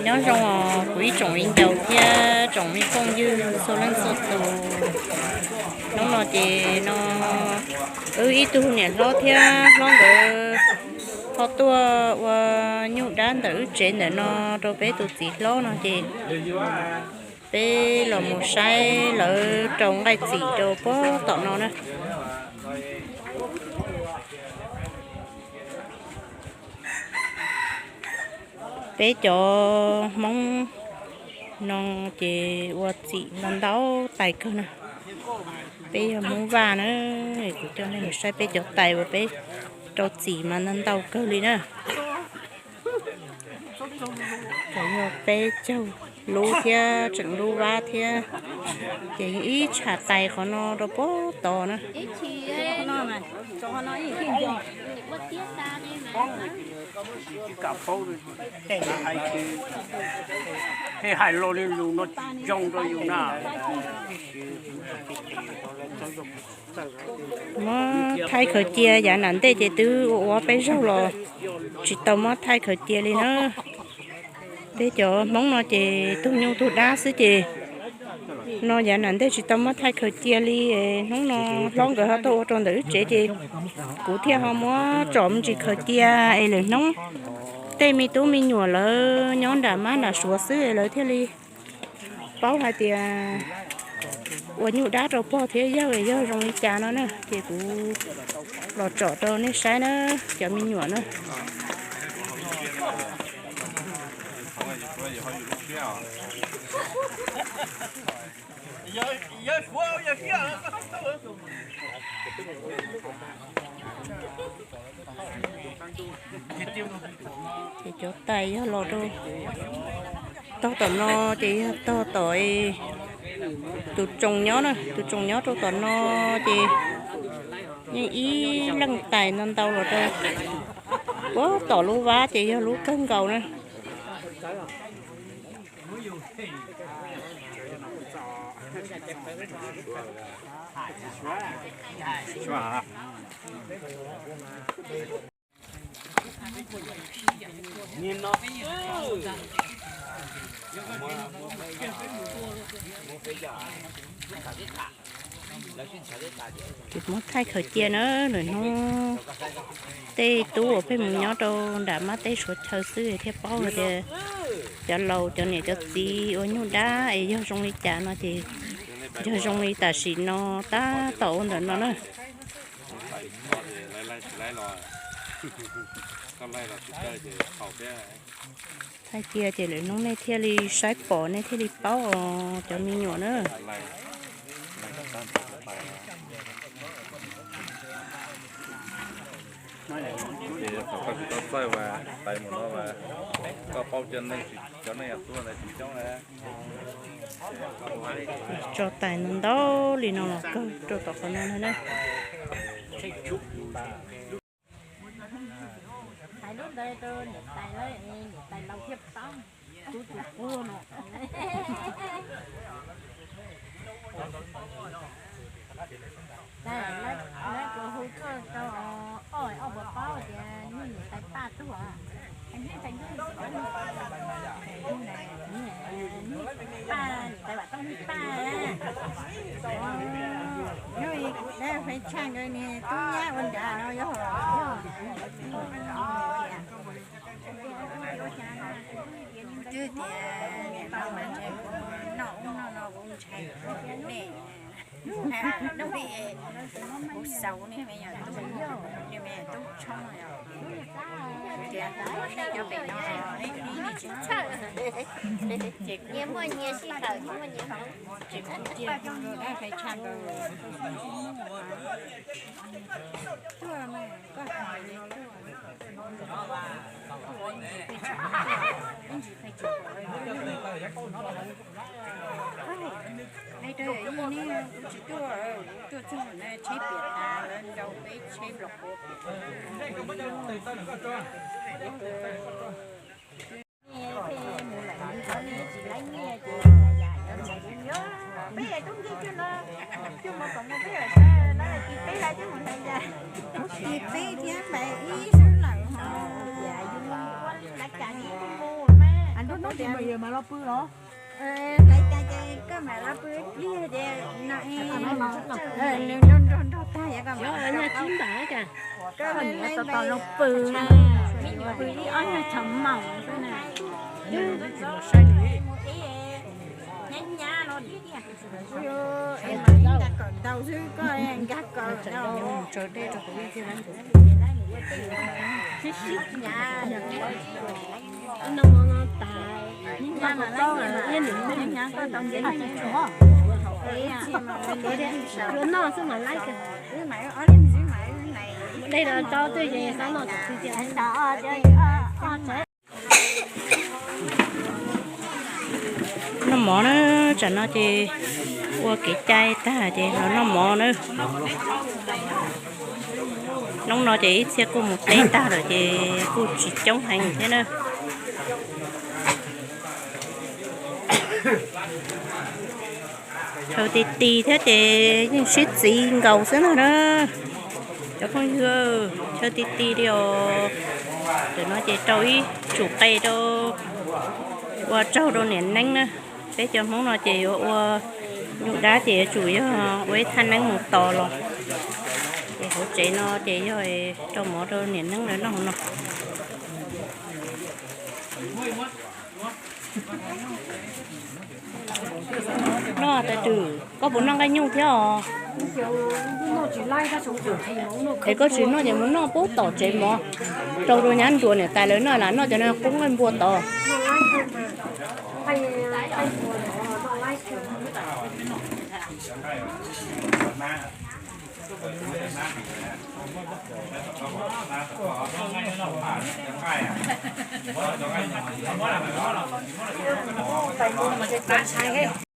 Nyob zoo os kuv ib tsoom viv ncaus thiab tsoom me phooj ywg txhua leej txhua tus. Hnub no ces no wb ib tug niam hlob thiab hlob nkawd ho tuaj ua nyuj dab ntawm wb tsev ntawm no rau peb tus txiv hlob no ces peb los mus saib lawv rau nqaij txim rau puag tom no na. Peb cov Hmoob no ces ua txim ntau ntau tais kawg na. Peb yog Hmoob Vaj na, kuv coj nej mus saib peb cov tais uas peb rau txim mas ntau ntau kawg li na. Cov yog peb caug lub thiab tseem lub vab thiab, ces ib tsham tais qhov no rau puag tod na. Hais lo li lus no zoo rau yus na. Muab thaij khaws cia yav nram ntej ces twb ua ua peb zaug los tsis tau muab thaij khaws cia li na. Peb cov Hmoob no ces tug nyuj tug dab xwb ces no yav nram ntej tsis tau muab thaij khaws cia li. Hnub no hlob nkawd ho tuaj ua rau ntawm wb tsev ces kuv thiaj ho muab tsom me ntsis khaws cia es lwm hnub tej me tub me nyuam lawv nyob nram mab nram suav xwb lawv thiaj li paub hais tias ua nyuj dab rau pog thiab yawg yog zoo li cas no na. Ces kuv los tsom rau nej saib na, cov me nyuam na. Ces cov tais yog los rau tog tom no ces yog tog tom tus tsoos nyob na, tus tsoos nyob rau tom no ces yeej ib leej tais ntau ntau los rau puag tom lub vab ces yog lub kawg nkaus na. Ces muab thaij khaws cia na, lwm hnub tej tub uas pheej mus nyob rau nram mab teb suav chaw xwb thiaj paub hais tias cov laus cov niam cov txiv ua nyuj dab es yog zoo li cas no ces yog zoo li tam sim no tab tom ua ntawm no na. Thaij cia ces lwm hnub nej thiaj li saib pom nej thiaj li paub os cov me nyuam na. Tso tais ntau ntau li no los kawg rau tom qhov no na. Hais lub ntawd rau niam tais lawm, niam tais laus thiaj paub. Kuv tus puag no. Lawv kuv hu tuaj rau oj, oj puas paub tias niam tais Paj tuag. Paj, niam tais Vam Tooj Paj. Yog, lawv fais tshaj nkawd niag tub nyab ua nrad no yog. Kuv twb tias tau mas ntshe kuv noj ub noj no kuv ntshai kuv ne. Kuv xaus niag me nyuam tub, niag me nyuam tub tshoob tias kuv nej cov pem no ib hnub tsis txhawj. Ces kuv, nyias muaj nyias sij hawm, nyias muaj nyias hmoov. Ces kuv cia rau dab fais tshaj nkawd. Tuaj mas koj hais li tuaj. Hais rau yawm yij ne, kuv tsis tuaj, kuv tuaj txog na tsheb piam tas lawv nrau peb tsheb nplos quav. Peb tub nkeeg coj no, coj mus kom mus peb lawm, lawv tis peb lawv coj mus hlais yas. Tis peb thiab hlais ib sub lawm ho. Yus ua lawv cas tis mus mas. Noj tsis npaum yawg mas los pw los? Lawv cas ces koj mam los pw ib pliag ces no nws nrog nrog tag yog koj mam nyaj tsis npaum cas. Koj tos tos zoo pw na, pw ib ob nyuag tshav maum xwb na. Nyab nyab no es mas nkag kawm ntau xwb, koj nkag kawm ntau. Noj xwb mas laib. Dej los rau twj ces xav noj tus twg tiag. Noj mov na, tsam no ces ua kev cai tag ces los noj mov na. Hnub no ces ib txhia kuj mus teb tag lawm ces kuj tsis coob heev thiab na. Chaw ti ti thiab ces yeej sib txiv nkaus xwb no na. Cov phooj ywg, chaw ti ti li os. Tam no ces rau ib tsum qe rau ua tsaug rau niam neeb na. Peb cov Hmoob no ces yuav ua nyuj dab ces yuav tsum yog ua ib thaj neeb mus tos los. Ces hauv tsev no ces yog rau mov rau niam neeb lawv noj hauv no. Noj tas twm, koj puas noj nqaij nyuj thiab os? Es koj tsis noj ces mus noj pub tom tsev mov, rau rau nyab nruas niam tais lawv noj, lam noj cov no qub nqaij npua tod.